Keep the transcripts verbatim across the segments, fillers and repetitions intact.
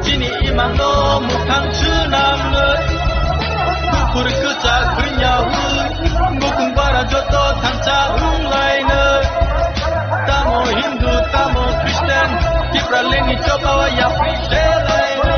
Chini imang no mukhang swnamnwi, bukur kwchak hwnyawi, bukung bara joto thangcha wnglainwi. Tamo Hindu, tamo Christian, Tipralengni choba o yapri selainwi.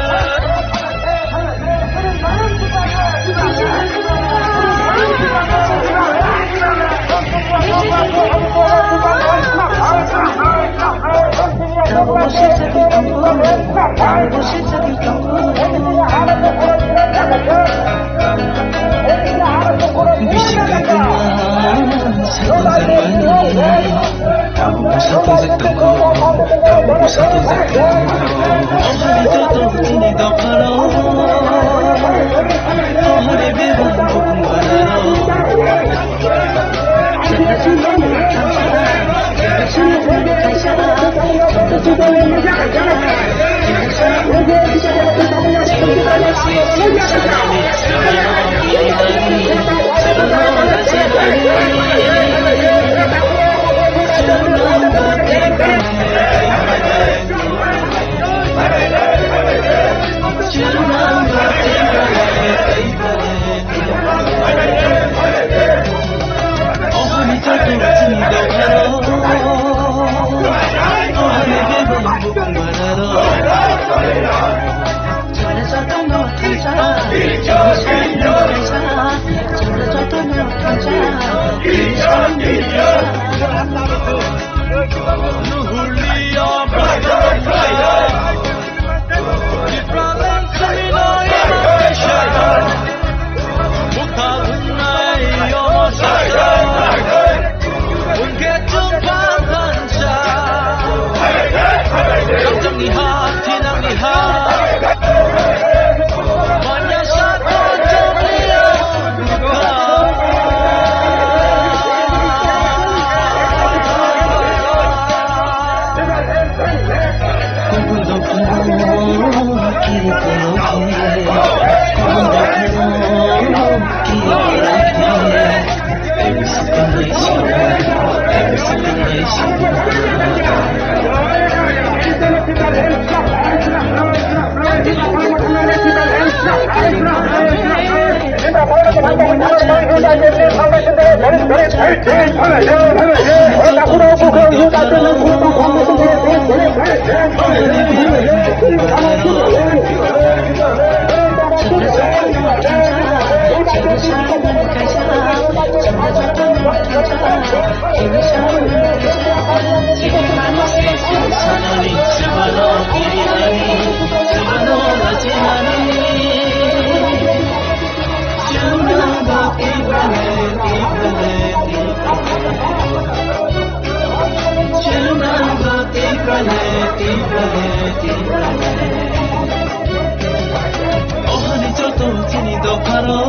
Ohani joto chini dopharo,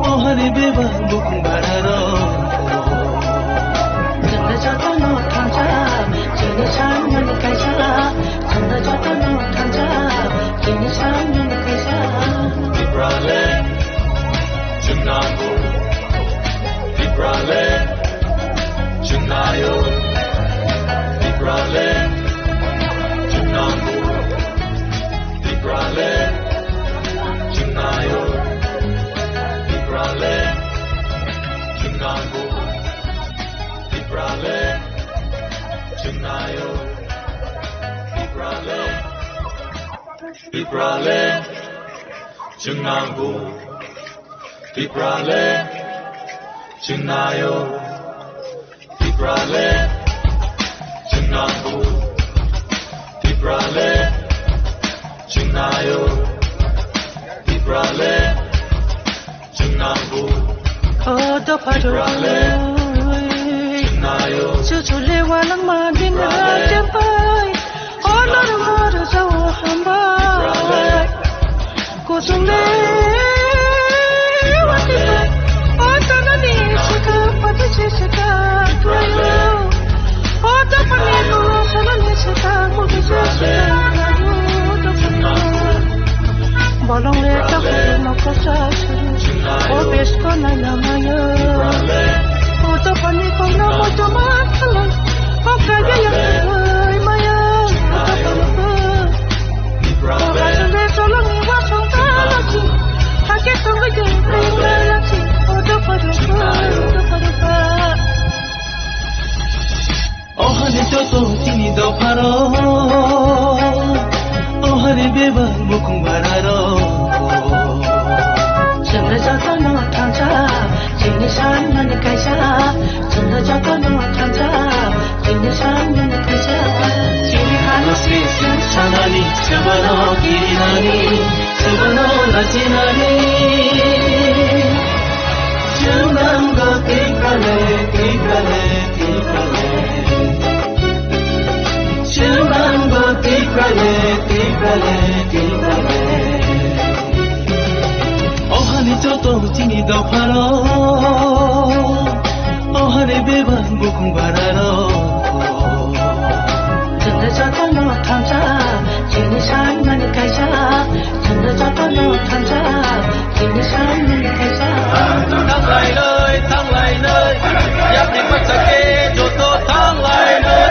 ohani bebak bukung bararo. Chwngno jotono thansa, chini samani kaisa, chwngno jotono thansa, chini samani kaisa. Tipraland, chwng nango. Tipraland, chwng naio. Tipraland, chwng nango. Tipraland, chwng naio. Tipraland, chwng nango. Tipraland, chwng naio. Tipraland, Tipraland, chwng nango. Tipraland, chwng naio. Tipraland, chwng nango. Tipraland, chwng naio. Tipraland, chwng nango. O dopha Tipraland, rwgwi. Chwng naio. Chuchule walangma dinga Tipraland, jampai. O norok rwjao hambai. Tipraland, Kuchung le wati bai, o tana ni saka pati se saka tuayo. O tapani no sana ni saka mugi se saka tuayo, tapani no. Bolong le tapani no kosa suru, o besko na yamayo. O tapani kono mo tama tala, o kaya ya maya. O Sanani, sebano kirinani, sebano lachinani. Chunango tiprale, tiprale, tiprale. Chunango tiprale, tiprale, tiprale. Ohani joto chini dopharo, ohani bebak bukung bararo. Chwngno jotono thansa, chini sanmani kaisa. Chwngno jotono thansa, chini sanmani kaisa. Tanglainai, tanglainai, yapri bachake joto tanglainai.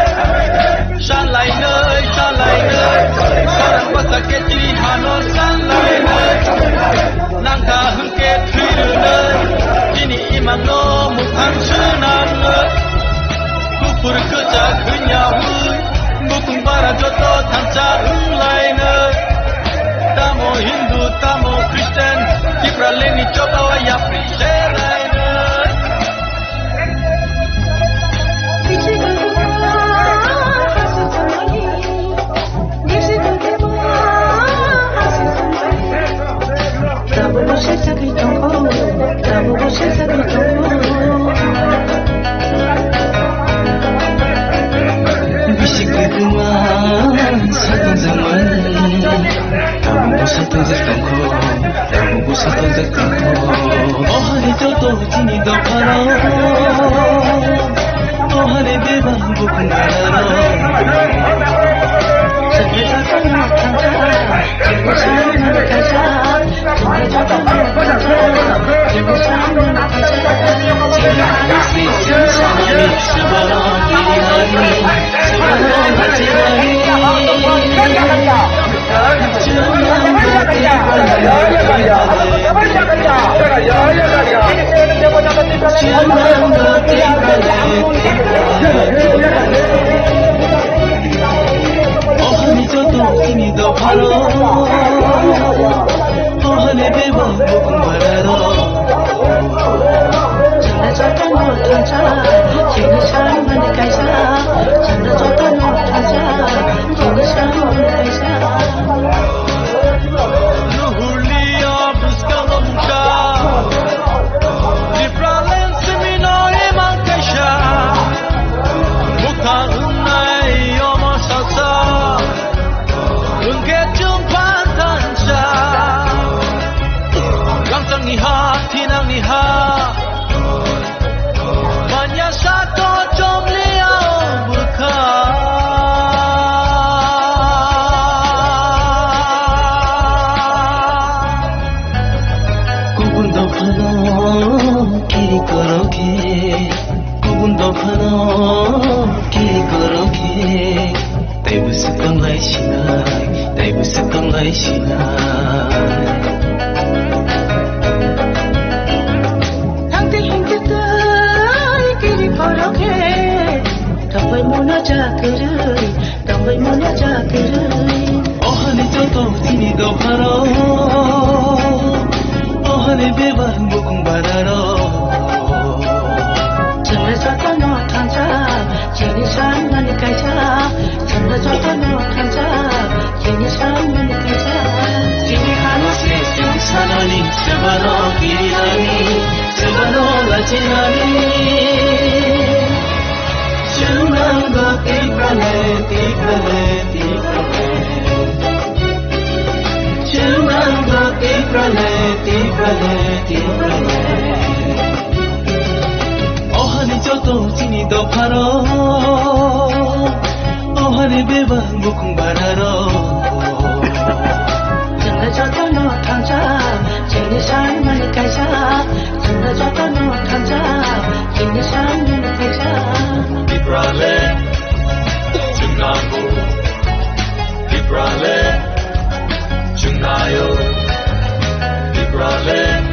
Sanlainai, sanlainai, khorang bachake chini hano sanlainai. Nangkha hwnkhe thwi rwnai, chini imangno mukhang swnamnai. Kuphur kwchak hwnyaui, bukung bara joto thansa wnglainai. Tamo Hindu, tamo Christian, Tipralandni chobao yapri selainai. Bisik kwtwma satung jangmani, tabukbo satung jak tongkho, tabukbo satung jak tongkho. O hari joto chini dophano, o hari bebak bukung bararo. Ohani joto chini dophano, ohani bebak bukung bararo. Chwngno jotono thansa, chini sanmani kaisa. Chwngno jotono thansa, chini sanmani kaisa. Nuhurliya bwskango mungsa, Tipraland simi no imang kaisa. Bwkha wngnai omo sasa, wngkhe chwng phan thansa. Rangchakni ha, thinangni ha, manya sato chomliya bwkha. Kubun dophano kiri korokhe, kubun dophano kiri korokhe, taibo swkang lai sinai, taibo swkang lai sinai. Tangte hingte tai kiri korokhe, tongbai mono ja kwrwi, tongbai mono ja kwrwi. Ohani joto chini dophano, ohani bebak bukung bararo. Chwngno jotono thansa, chini sanmani kaisa. Chwngno jotono thansa, chini sanmani kaisa. Chini hano se chwng sanani, sebano kirinani, sebano lachinani. Chwng nango Tiprale, Tiprale, Tiprale. Chwng nango Tiprale, Tiprale, Tiprale. Ohani joto chini dopharo, ohani bebak bukung bararo. Chwngno jotono thansa, chini sanmani kaisa. Chwngno jotono thansa, chini sanmani kaisa. Tipraland, chwng nango. Tipraland, chwng naio. Tipraland,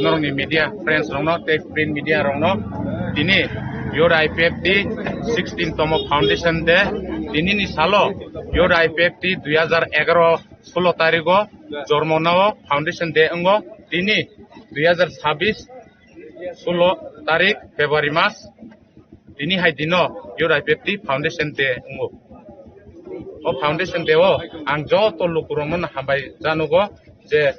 Norokni media friends rokno tei print media rokno tini Youth I P F T sixteen tomo foundation day, tinini salo Youth I P F T dui hajar egaro sulo tarigo jormo nao foundation day wngo, tini dui hajar sabis sulo tarik February mas. Tini hai dino Youth I P F T Foundation Day wngo. O Foundation Day o ang joto lukurokno hambai janugo je,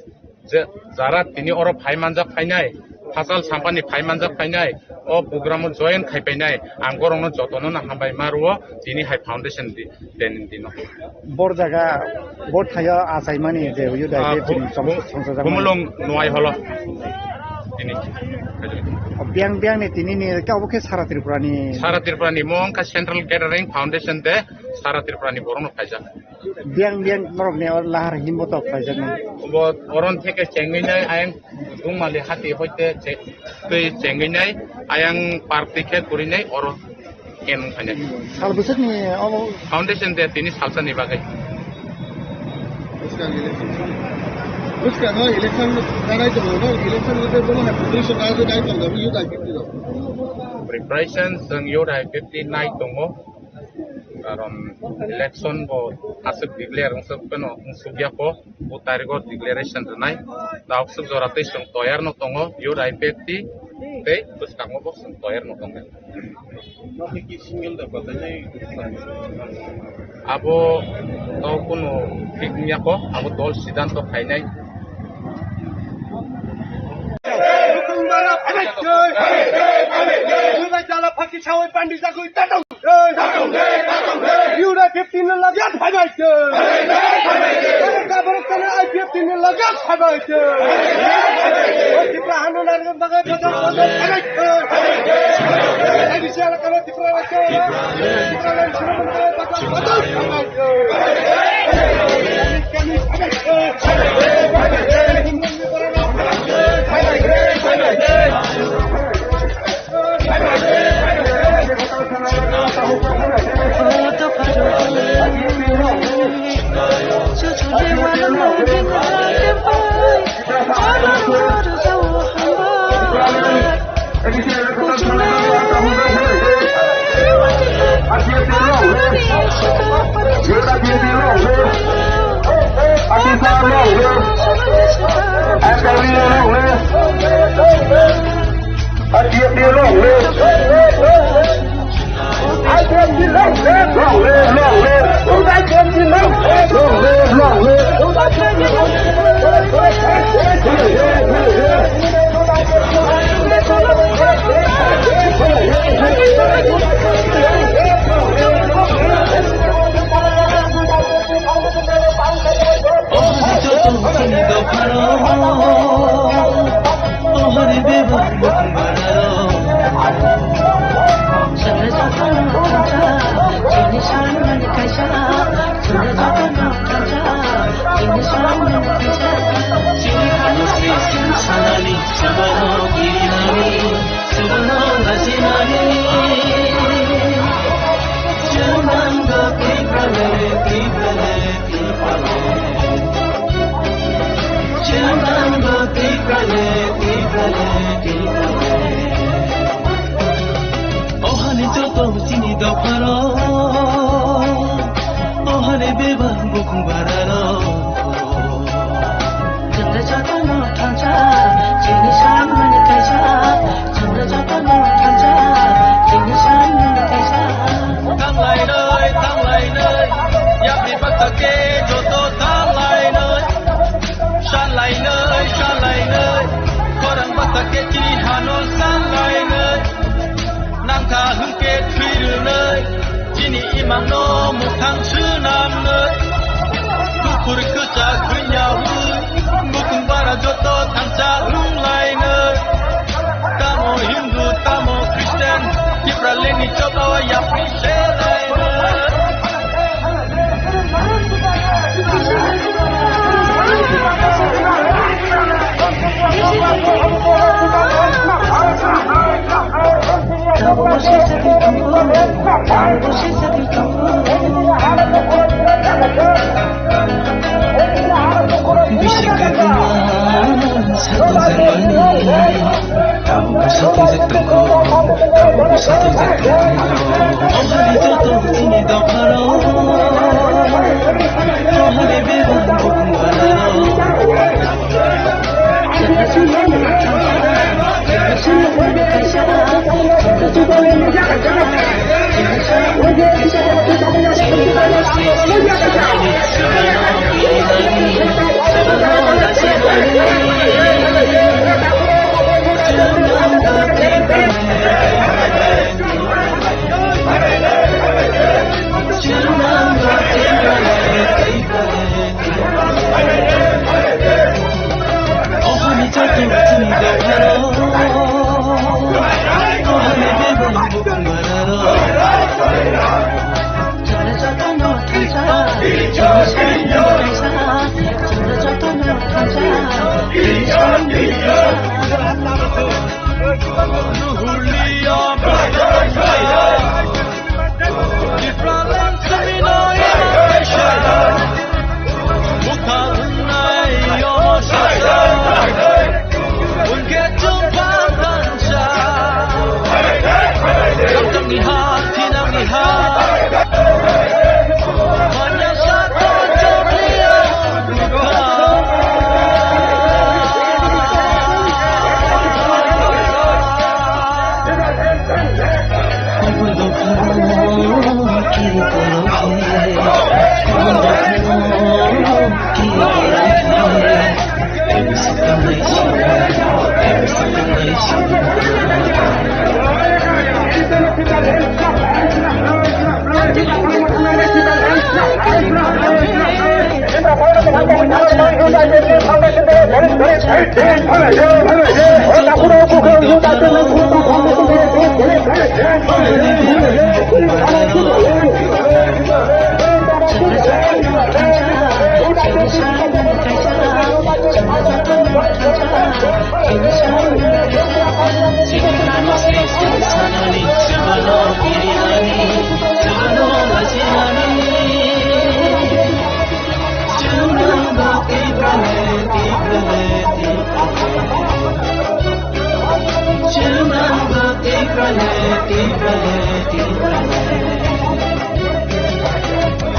je jara tini oro phai manjak phainai, Phasal Sampani phai manjak phainai, O program o join khai painai ang borokno jotono no hambai ma rwo tini hai foundation di, training dino. Bor jaga, bor thaio achaimani je uyu Ah, diabetes chini bu-, chom-, bu-, chomsajak mani. Bumulong Nuai Holo. Tini. Biang biang ni tini ni khe obo khe Sara Tripura ni. Sara Tripura ni mo wngkha Central Gathering Foundation de Sara Tripura ni borok no khaijak. Biang biang norok ni or lahar himbo tok khaijak ni. Bo oron theke chengwi nai ayang Dungmali hati hoite che-, tei chengwi nai ayang park tei khe kwrwi nai oro. Ken wngkha ne. Sal bwswkni omo. Foundation de tini salsa ni bagwi. Bwskang election, bwskango election kanai tongo, no election ni tei bono hai preparation nai tongo, youth I P F T rok. Preparation chwng youth I P F T nai tongo. Karon election bo aswk declare wngsuk phano wngsukya kho. Bo tarikgo declaration rwnai. Daokswk jora tei chwng toyar no tongo, youth I P F T tei bwskango bo chwng toyar no tongo. Abo to kunu thik wngya kho, abo dol siddhanto khainai. Yura fifteen ni lage phaibai khe. Kabur kana I P F T ni lage phaibai khe. O Tripura hanu narwk bagwi bodol bodol phaibai khe. A D C alaka no Tripura rajya, Tripura rajya ni suru bodol bodol phaibai khe. Kami phaibai khe. Ohani joto chini dopharo, ohani bebak bukhung bararo. Chwngno jotono thansa, chini samani kaisa. Chwngno jotono thansa, chini samani kaisa. Tanglainai, tanglainai, yapri baksa khe joto tanglainai. Sanlainai, sanlainai, khorang baksa khe chini hano sanlainai. Nangkha hwnkhe thwi rwnai, chini imangno mwkhang swnamnai. Bukhur kwchak hwnyaui, bukhung bara joto thansa wnglainai. Tamo Hindu, tamo Christian, Tipralandni chobao yapri selainai. Tabuk satung jak tongo, tabuk satung jak tongo. Ohani joto chini dopharo, ohani bebak bukhung bararo.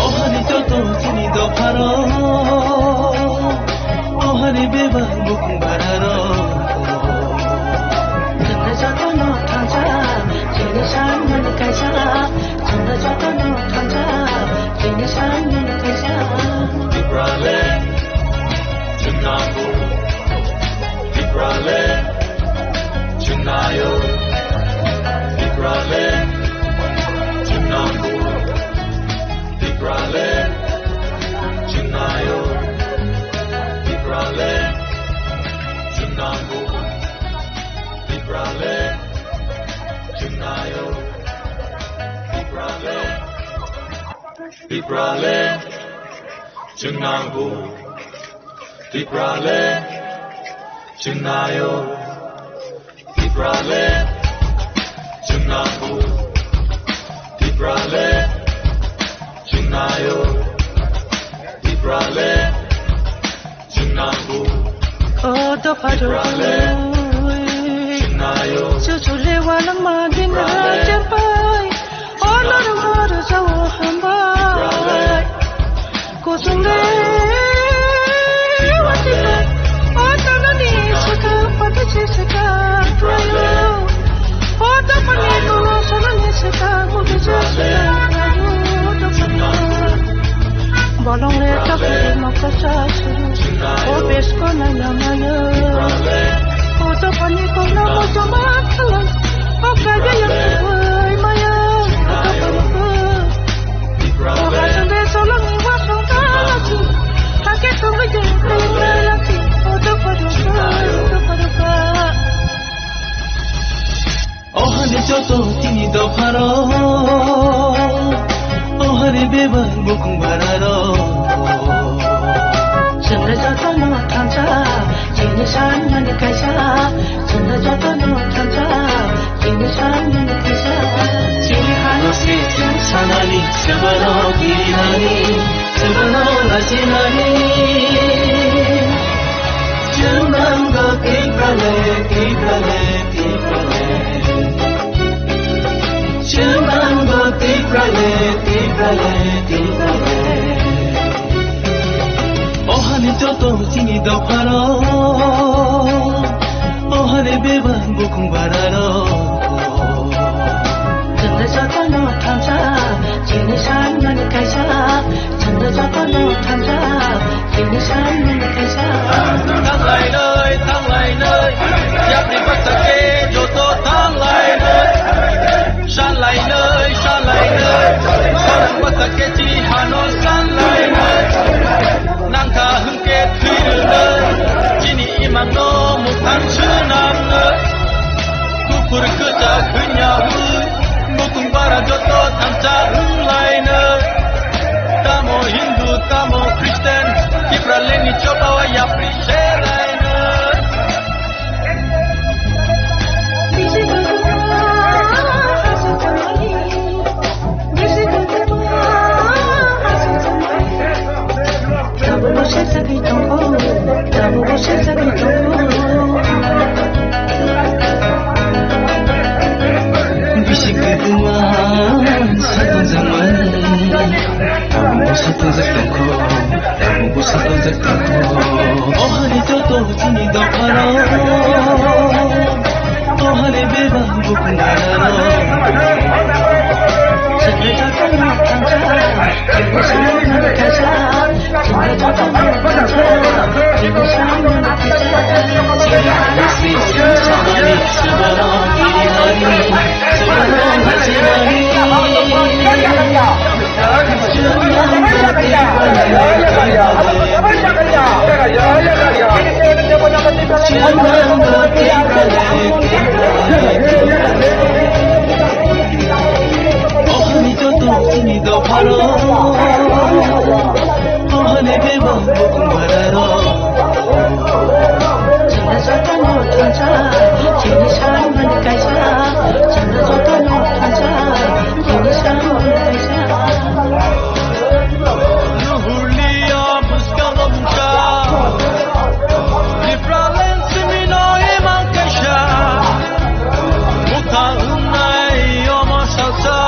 Ohani joto chini dopharo, ohani bebak bukung bararo. Chwngno jotono thangsa, chini sanmani kaisa. Chwngno jotono thangsa, chini sanmani kaisa. Tipraland, chwngno Tipraland, chwngnayo. Tipraland, chwngnago. Tipraland, chwngnayo. Tipraland, chwngnago. Tipraland, chwngnayo. Tipraland, Tipraland, chwngnago. Tipraland, chwngnayo. Tipraland, chwngnago. Tipraland, chwngnayo. Tipraland, chwngnago. O dopha rok, chwngnayo. Chuchule walang ma din champai. O norok no rwjao hambai. Kuchung de watikai. O tanani swkang pata se swkang khlaio. O dophani tolo solani swkang mukhe se swkang khlaio. O dophani bolong le takhuk moksa suru. O besko naina mayo. O dophani tolo mosoma khlai. O kagaya kwrwi mayo. O dophani kwrwi. Ohani joto tini dopharo, ohani bebak bukung bararo. Chwngno jotono thangsa, chini sanmani kaisa. Chwngno jotono thangsa, chini sanmani kaisa. Chini hano se chwng sanani, chwngno kirinani, chwngno lachinani. Chwng nango Tiprale, Tiprale, Tiprale. Chwng nango Tiprale, Tiprale, Tiprale. Ohani joto chini dopharo, ohani bebak bukung bararo. Chwngno jotono thangsa, chini sanmani kaisa. Chwngno jotono thangsa, chini sanmani kaisa. Thanglainai, thanglainai, yapri bwsakhe joto thanglainai. Sanlainai, sanlainai, borok bwsakhe chini hano sanlainai. Nangkha hwnkhe thwi rwnai, chini imang Ohani joto chini dophano, ohani bebak bukung bararo. Ohani joto chini dophano, ohani bebak bukung bararo. Chwla jotono thansa, chini samani kaisa. Chwla jotono thansa, chini samani kaisa. Nuhurliya bwskango mungsa, Tipraland simino imang kaisa. Motha wngnai omo salsa,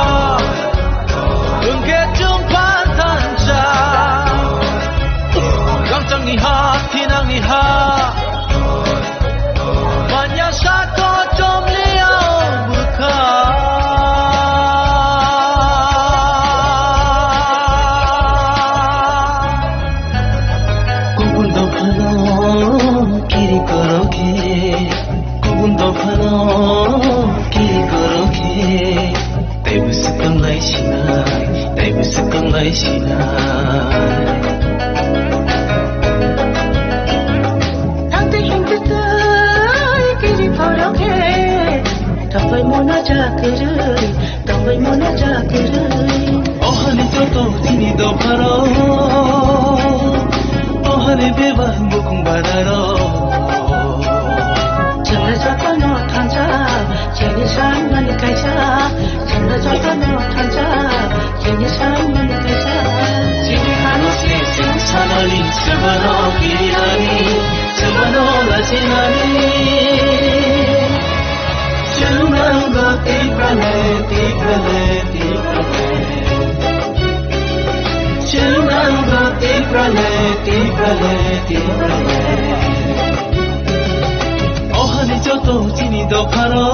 wngkhe chwng phan thansa. Rangchakni ha, thinangni ha, manya sako chomliya bwkha. Kubun dophano kiri korokhe, kubun dophano kiri korokhe, teibo swkang lai sinai, teibo swkang lai sinai. Thangtwi hingtwi twi kiri korokhe, tongbai mono chakwrwi, tongbai mono chakwrwi. Ohani joto chini dophano, ohani bebak bukung bararo. Chwla jotono thansa, chini samani kaisa. Chwla jotono thansa, chini samani kaisa. Chini hano se chwng sanani, swbano kirinani, swbano lachinani. Chwng nango Tipraland, Tipraland, Tipraland. Chwng nango Tipraland, Tipraland, Tipraland. Ohani joto chini dophano,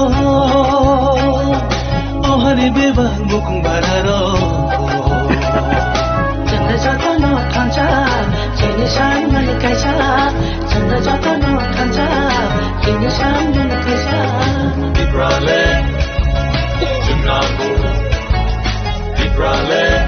ohani bebak bukung bararo. Chwla jotono thansa, chini samani kaisa. Chwla jotono thansa, chini samani kaisa. Tipraland, chwng nango Tipraland.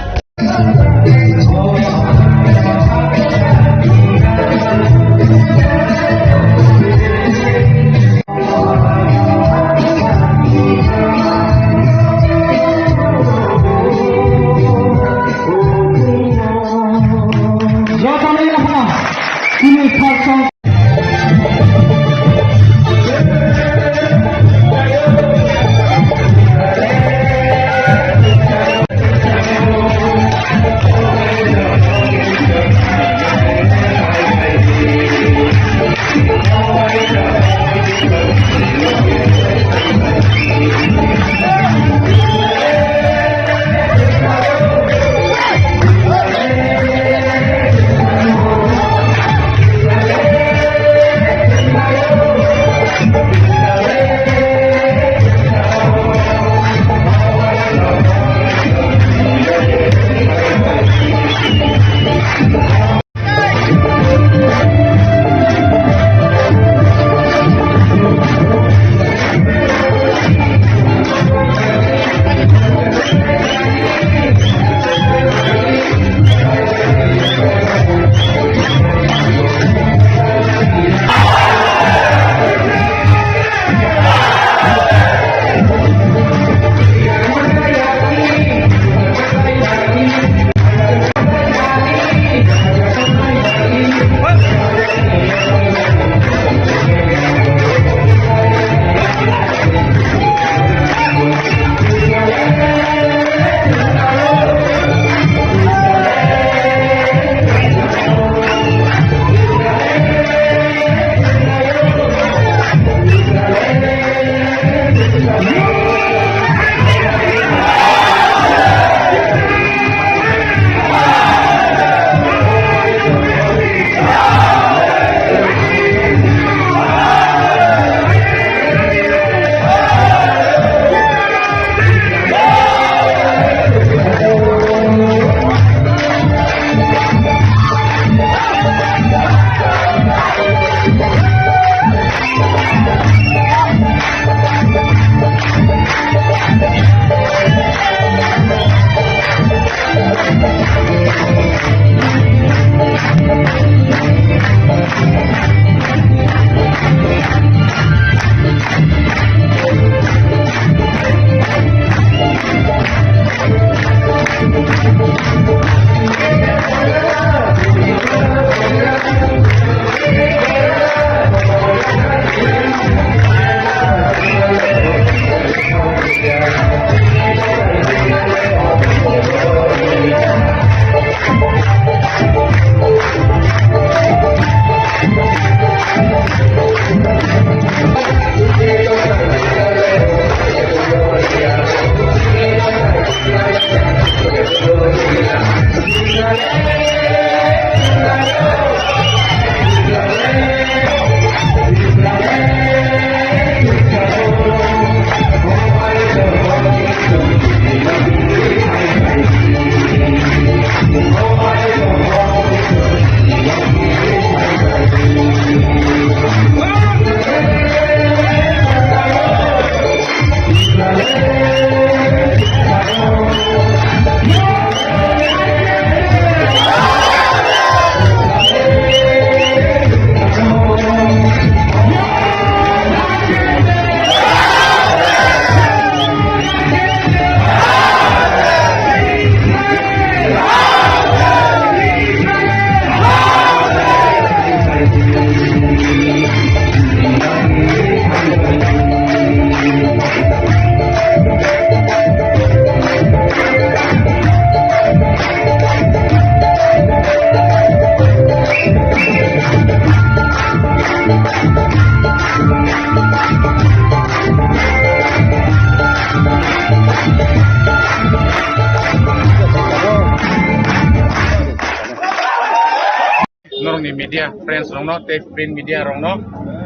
Media friends rokno tei print media rokno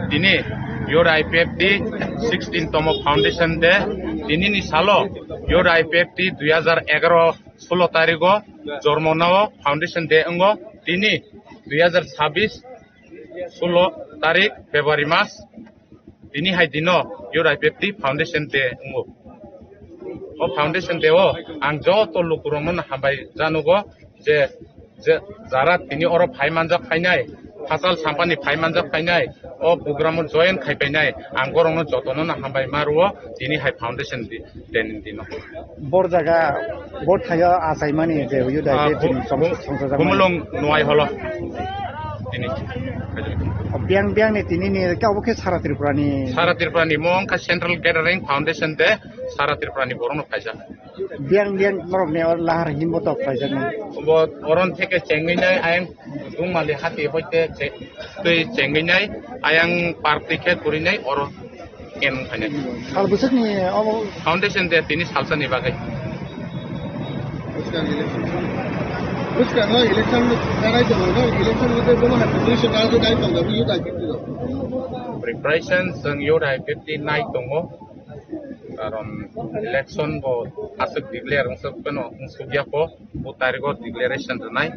tini Youth I P F T sixteen tomo foundation day, tini ni salo Youth I P F T dui hajar egaroh sulo tarigo jormo nao foundation day wngo, tini dui hajar sabis sulo tarik February mas. Tini hai dino Youth I P F T foundation day wngo. O foundation day o ang joto lukurokno hambai janugo je, je jara tini oro phai manjak phainai, Phasal Sampani phai manjak phainai, o program o join khai phainai, ang borokno jotono no hambai ma rwo tini hai foundation day ni dino. Bor jaga bor thaio achaimani je Youth Ah, I P F T ni bu-, bu-, songsa-, songsa jakmani. Bumulong Nuai Holo. Tini. Biang biang ni tini ni khe obo khe Sara Tripura ni. Sara Tripura ni mo wngkha Central Gathering Foundation de Sara Tripura ni borok no khaijak. Biang biang norok ni or lahar himbo tok khaijak ni. Bo oron theke chengwi nai ayang Dungmali hati hoite che-, twi chengwi nai ayang park twi khe kwrwi nai oro. Ken wngkha ne. Sal bwswkni obo. Foundation day tini salsa ni bagwi. Bwskango election, bwskango election kanai tongo, no? Election ni tei bono hai preparation kanai tongo, bujo dai kiti do. Preparation chwng Youth I P F T nai tongo. Karon election bo aswk declare wngsuk phano wngsuk ya kho. Bu tarigo declaration rwnai.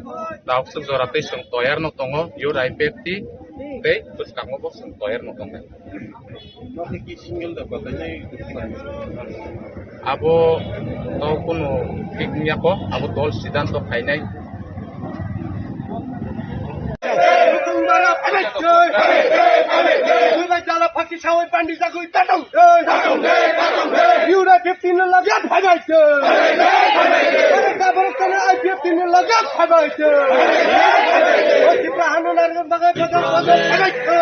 Taokswk jora tei chwng toyar no tongo, Youth I P F T tei bwskango bo chwng toyar no tongnai. Abo to kunu thik wngya kho, abo dol siddhanto khainai. Bubagra phabai thwi. Bubagra jala phaki sawi pandi jagwi tatong thwi. Tatong thwi, tatong thwi. Youth I P F T ni lage phabai thwi. Borok borok tani I P F T ni lage phabai thwi. O Tripura hano narwkna bagwi badal badal phabai thwi.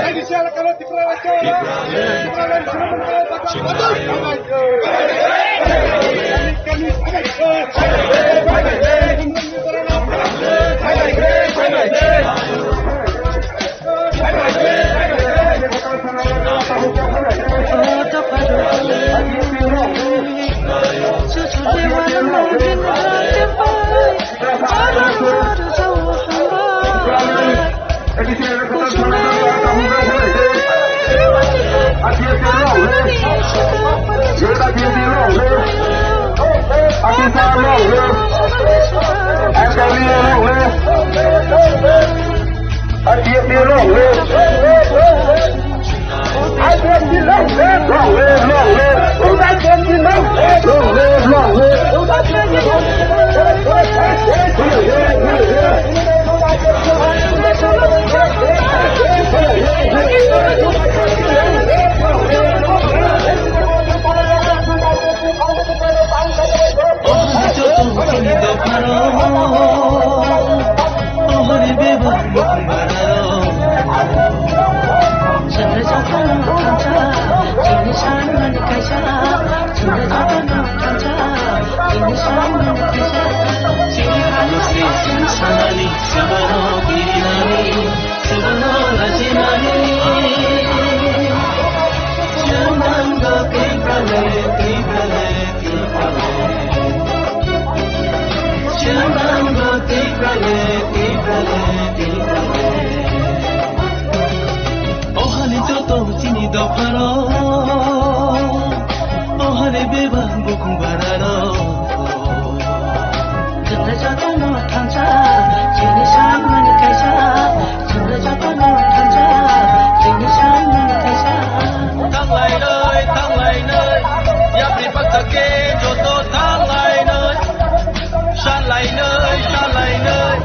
A D C elakano Tripura rajyo, Tripura rajyo, Tripura rajyo phabai thwi. Ohani joto chini dopharo, ohani bebak bukung bararo. Chwngno jotono thansa, chini samani kaisa. Chwngno jotono thansa, chini samani kaisa. Tanglainai, tanglainai, yapri baksa khe joto tanglainai. Salainai, salainai,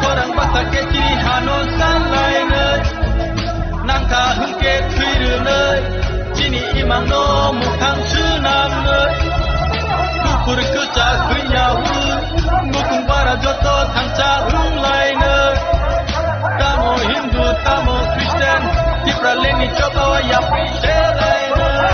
khorang baksa khe chini hano salainai. Nangkha hwnkhe thwi rwnai, chini imangno mukhang swnamnai. Buphur kwchak hwnyaui, bukung bara joto thangcha rwnglainai. Tamo Hindu, tamo Christian, Tipralandni chokao yapri selainai.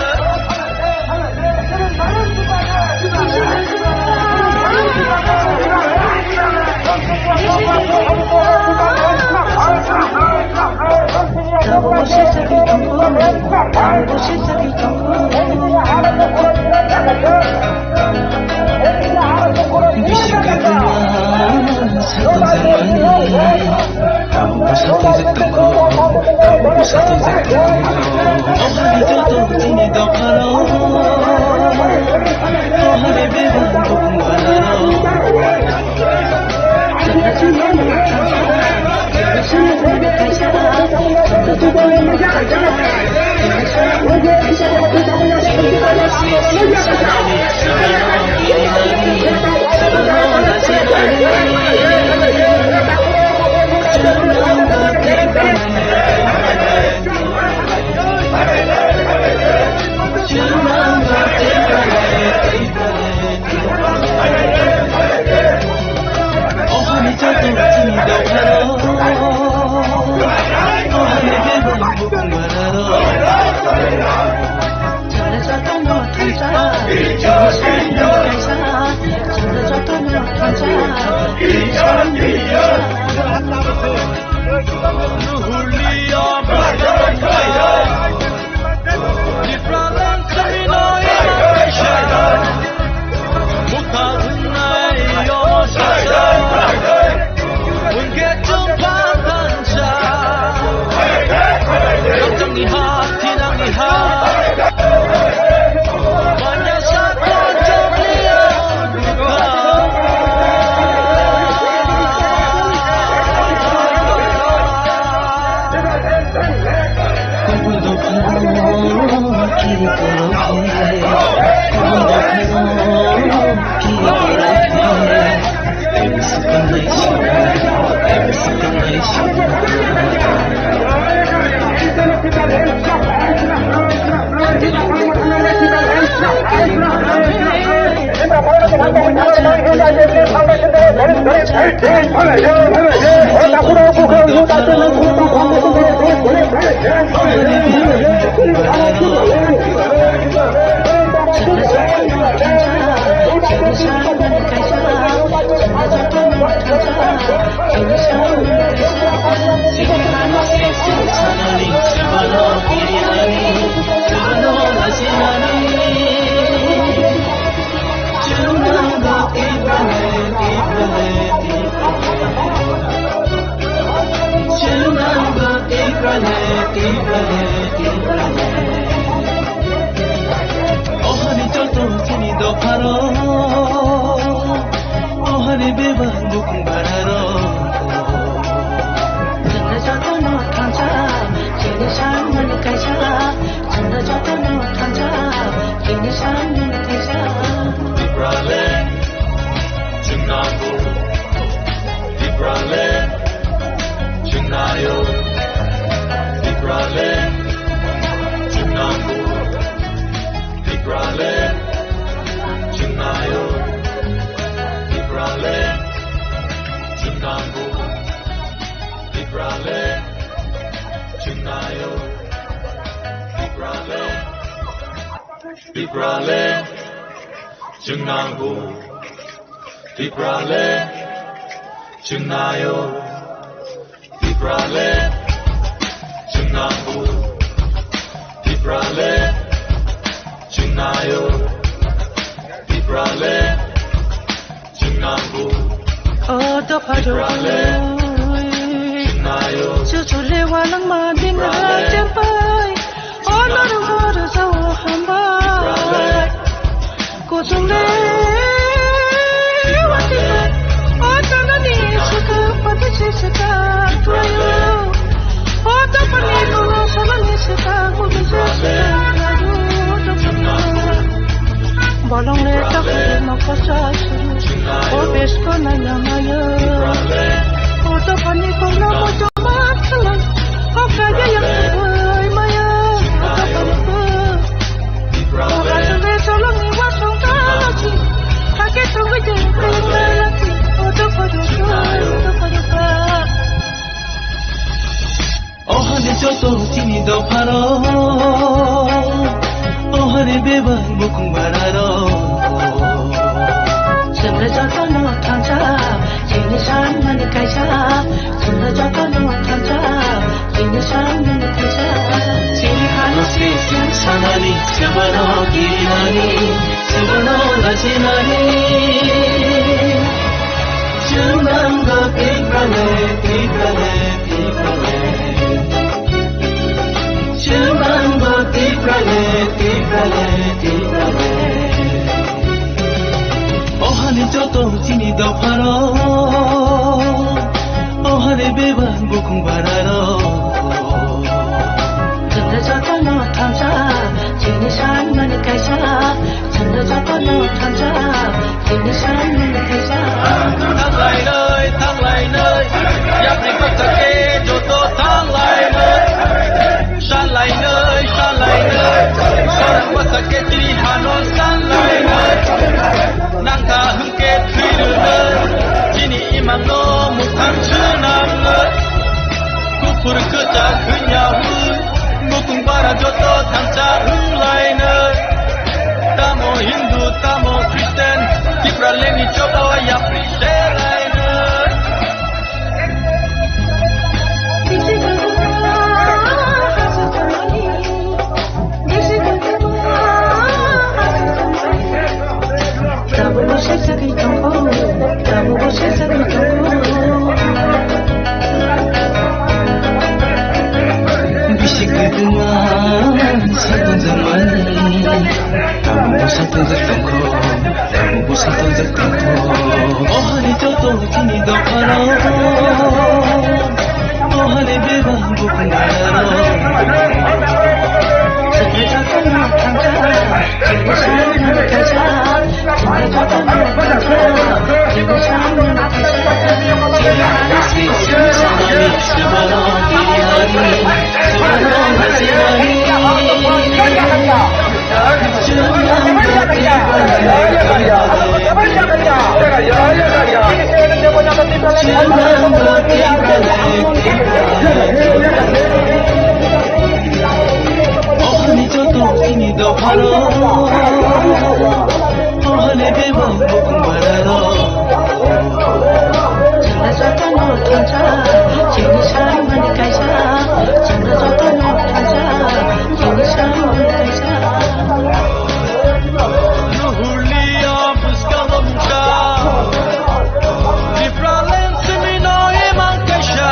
Ohani joto chini dopharo, ohani bebak bukung bararo. Chwngno jotono thansa, chini samani kaisa. Chwngno jotono thansa, chini samani kaisa. Tipraland, chwngno Tipraland, chwngnaio. Tipraland, chwngnaio. Tipraland, chwngnaio. Tipraland, chwngnaio. Tipraland, chwngnaio. Tipraland, Tipraland, chwngnaio. Tipraland, chwngnaio. Tipraland, chwngnaio. Tipraland, chwngnaio. Tipraland, chwngnaio. O dopha Tipraland, rok, chwngnaio. Chuchule walangma din Tipraland, ha chempai. O norok borok sao hambai. Kuchung le wati o tanani suka pati se suka tuayo. O tapani kono salani suka kudu se suka tuayo. Bolong le tak ma kosa suru. O besko na yamayo. O tapani kono mojo matla. O kaya yang kubai maya. O tapani ko. Ohani joto chini dopharo, ohani bebak bukung bararo. Chwngno jotono thansa, chini samani kaisa. Chwngno jotono thansa, chini samani kaisa. Chini hano se chwng sanani, chwngno kirinani, chwngno lachinani. Chwng nangno Ohani joto chini dopharo, ohani bebak bukhung bararo. Chwngno jotono thansa, chini sanmani kaisa. Chwngno jotono thansa, chini sanmani kaisa. Thanglainai, thanglainai, yapri kotha khe joto thanglainai. Sanlainai, sanlainai, khorang bwsa khe chini hano sanlainai. Nangkha hwnkhe thwi rwnai, chini imangno mwthang swnamnai. Kuphur kwchak hwnya hwn, bukhung bara joto thansa wnglainai. Tamo Hindu, tamo Christian, Tipralengni choba yapri selainai. Bisi kwtwma satung jangmani, tabukbo satung jak tongkho, tabukbo satung jak tongkho. Ohani joto chini dophano, ohani bebak bukhung bararo. Ohani joto chini dophano, ohani bebak bukhung bararo. Chwngno jotono thansa, chini sanmani kaisa. Chwngno jotono thansa, chini sanmani kaisa. Nuhurlia bwskango mungsa, Tipraland simino imang kaisa.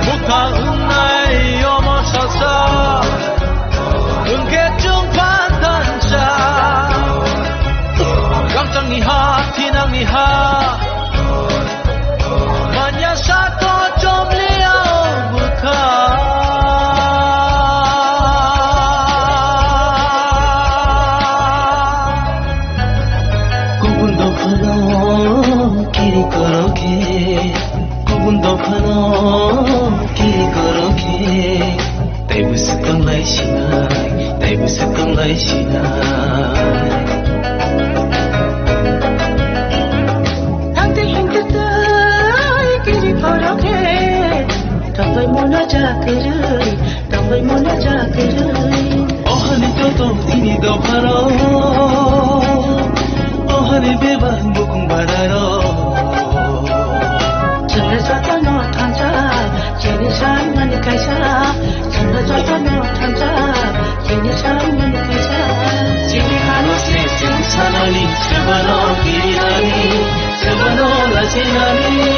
Bwkha wngnai omo salsa, hwnkhe chwng phan thansa. Rangchakni ha, thinangni ha, manya sato chomliao bwkha. Kubun dophano kiri korokhe, kubun dophano kiri korokhe. Taibo swkang lai sinai, taibo swkang lai sinai. Tangtwi hingtwi twi kiri phoro khe, tongbai mono ja kwrwi, tongbai mono ja kwrwi. Ohani joto chini dophano, ohani bebak bukhung bararo. Chwngno jotono thansa, chini sanmani kaisa. Chwngno jotono thansa, chini sanmani kaisa. Chini hano se chwng sanani, swbano kirinani, swbano lachinani.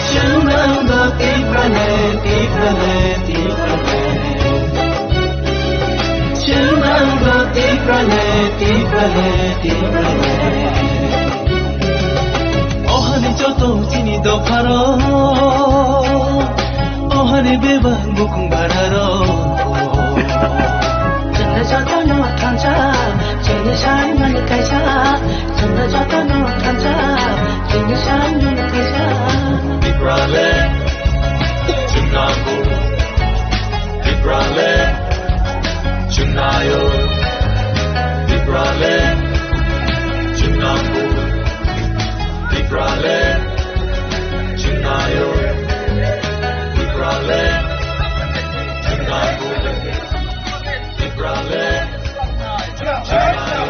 Chwng nangno Tipraland, Tipraland, Tipraland. Chwng nangno Tipraland, Tipraland, Tipraland. Ohani joto chini dophano, ohani bebak bukhung bararo. Chwngno jotono thansa, chini sanmani kaisa. Chwngno jotono thansa, chini sanmani kaisa. Tipraland, chwng nango. Tipraland, chwng naio. Tipraland, chwng nango. Tipraland, chwng naio. Tipraland, chwng nango. Tipraland, chwng naio.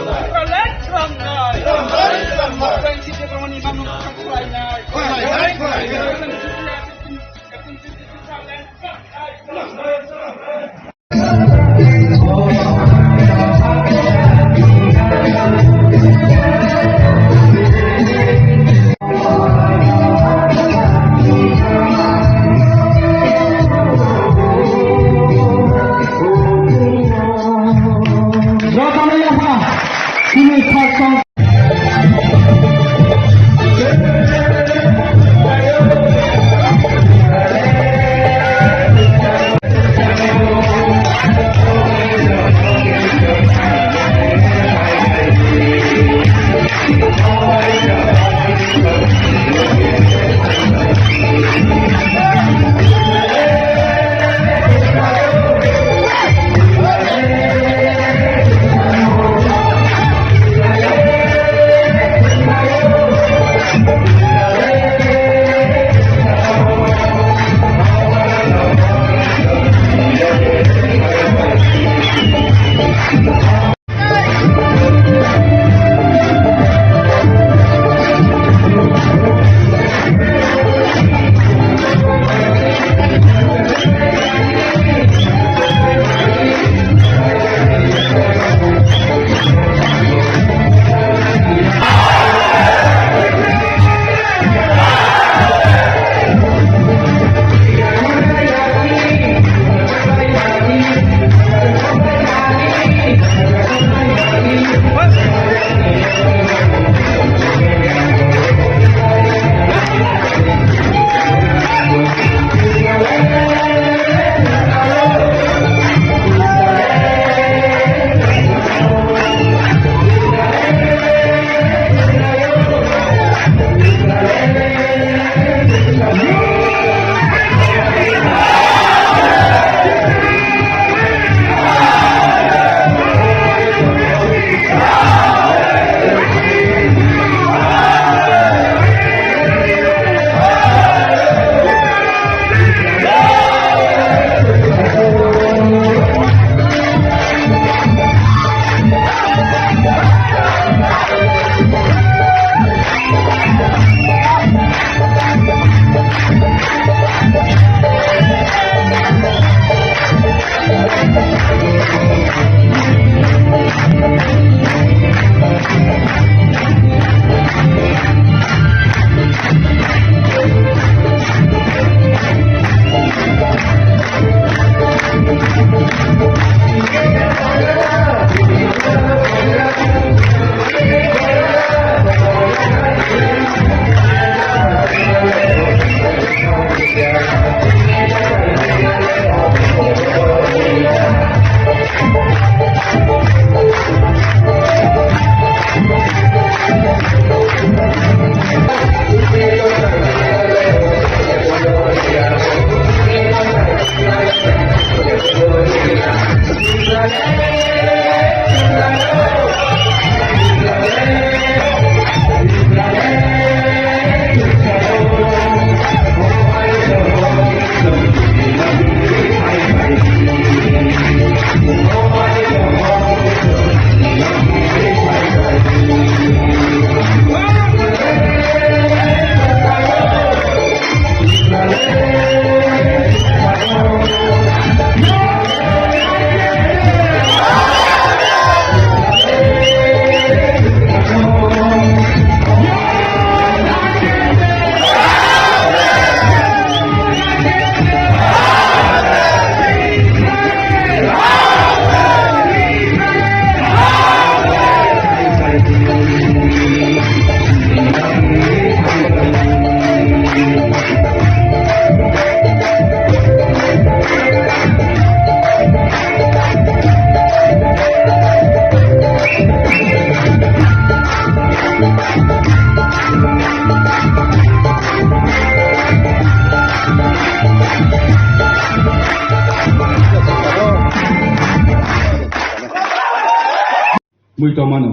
Mui tongmano.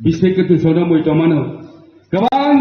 Bisai kwtwi sono mui tongmano. Kwbang